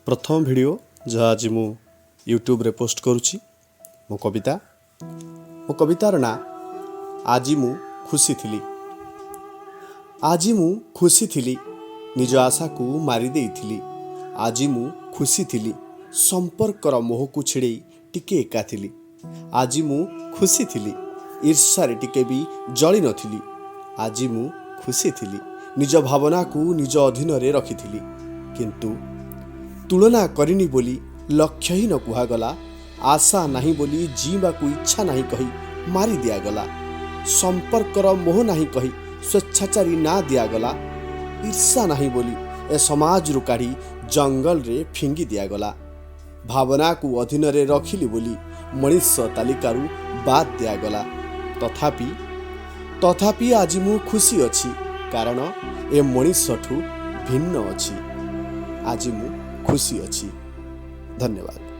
ପ୍ରଥମ ଭିଡ଼ିଓ ଯାହା ଆଜି ମୁଁ ୟୁଟ୍ୟୁବରେ ପୋଷ୍ଟ କରୁଛି। ମୋ କବିତା, ମୋ କବିତାର ନାଁ "ଆଜି ମୁଁ ଖୁସି ଥିଲି"। ଆଜି ମୁଁ ଖୁସି ଥିଲି, ନିଜ ଆଶାକୁ ମାରି ଦେଇଥିଲି। ଆଜି ମୁଁ ଖୁସି ଥିଲି, ସମ୍ପର୍କର ମୋହକୁ ଛିଡ଼େଇ ଟିକେ ଏକା ଥିଲି। ଆଜି ମୁଁ ଖୁସି ଥିଲି, ଈର୍ଷାରେ ଟିକେ ବି ଜଳି ନଥିଲି। ଆଜି ମୁଁ ଖୁସି ଥିଲି, ନିଜ ଭାବନାକୁ ନିଜ ଅଧୀନରେ ରଖିଥିଲି। କିନ୍ତୁ ତୁଳନା କରିନି ବୋଲି ଲକ୍ଷ୍ୟହୀନ କୁହାଗଲା। ଆଶା ନାହିଁ ବୋଲି ଜିଇଁବାକୁ ଇଚ୍ଛା ନାହିଁ କହି ମାରି ଦିଆଗଲା। ସମ୍ପର୍କର ମୋହ ନାହିଁ କହି ସ୍ୱେଚ୍ଛାଚାରୀ ନାଁ ଦିଆଗଲା। ଈର୍ଷା ନାହିଁ ବୋଲି ଏ ସମାଜରୁ କାଢ଼ି ଜଙ୍ଗଲରେ ଫିଙ୍ଗି ଦିଆଗଲା। ଭାବନାକୁ ଅଧୀନରେ ରଖିଲି ବୋଲି ମଣିଷ ତାଲିକାରୁ ବାଦ୍ ଦିଆଗଲା। ତଥାପି ତଥାପି ଆଜି ମୁଁ ଖୁସି ଅଛି, କାରଣ ଏ ମଣିଷଠୁ ଭିନ୍ନ ଅଛି। ଆଜି ମୁଁ ଖୁସି ଅଛି। ଧନ୍ୟବାଦ।